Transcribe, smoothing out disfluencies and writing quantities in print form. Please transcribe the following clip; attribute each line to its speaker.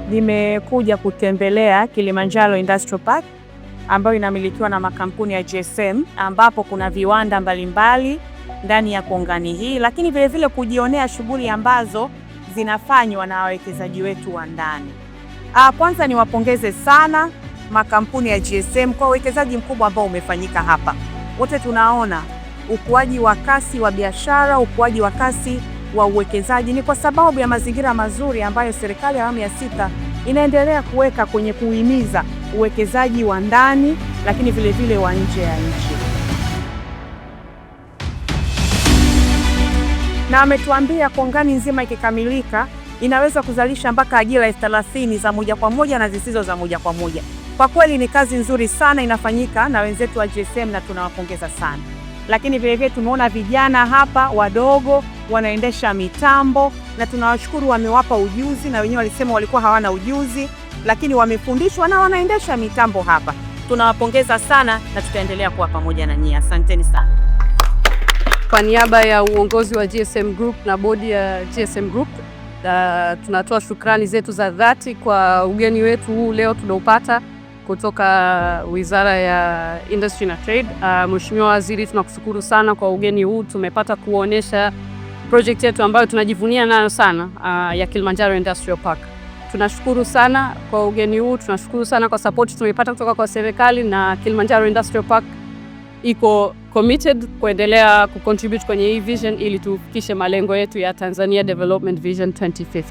Speaker 1: Nimekuja kutembelea Kilimanjaro Industrial Park ambayo inamilikiwa na makampuni ya GSM, ambapo kuna viwanda mbalimbali ndani ya kongani hii, lakini vile vile kujionea shughuli ambazo zinafanywa na wawekezaji wetu wa ndani. Kwanza niwapongeze sana makampuni ya GSM kwa uwekezaji mkubwa ambao umefanyika hapa. Wote tunaona ukuaji wa kasi wa biashara, ukuaji wa kasi wa uwekezaji ni kwa sababu ya mazingira mazuri ambayo serikali ya awamu ya sita inaendelea kuweka kwenye kuhimiza uwekezaji wa ndani, lakini vile vile wa nje ya nchi. Na ametuambia kongani nzima ikikamilika inaweza kuzalisha mpaka ajira 30,000 za moja kwa moja na zisizo za moja kwa moja. Kwa kweli ni kazi nzuri sana inafanyika na wenzetu wa GSM na tunawapongeza sana. Lakini vile vile tumeona vijana hapa wadogo wanaendesha mitambo na tunawashukuru, wamewapa ujuzi na wenyewe walisema walikuwa hawana ujuzi, lakini wamefundishwa na wanaendesha mitambo hapa. Tunawapongeza sana na tutaendelea kuwa pamoja na nyie. Asanteni sana.
Speaker 2: Kwa niaba ya uongozi wa GSM Group na bodi ya GSM Group, tunatoa shukrani zetu za dhati kwa ugeni wetu huu leo tunaupata kutoka Wizara ya Industry na Trade. Mheshimiwa Waziri, tunakushukuru sana kwa ugeni huu. Tumepata kuonyesha project yetu ambayo tunajivunia nayo sana, ya Kilimanjaro Industrial Park. Tunashukuru sana kwa ugeni huu, tunashukuru sana kwa support tumeipata kutoka kwa serikali, na Kilimanjaro Industrial Park iko committed kuendelea kucontribute kwenye hii vision ili tufikishe malengo yetu ya Tanzania Development Vision 2050.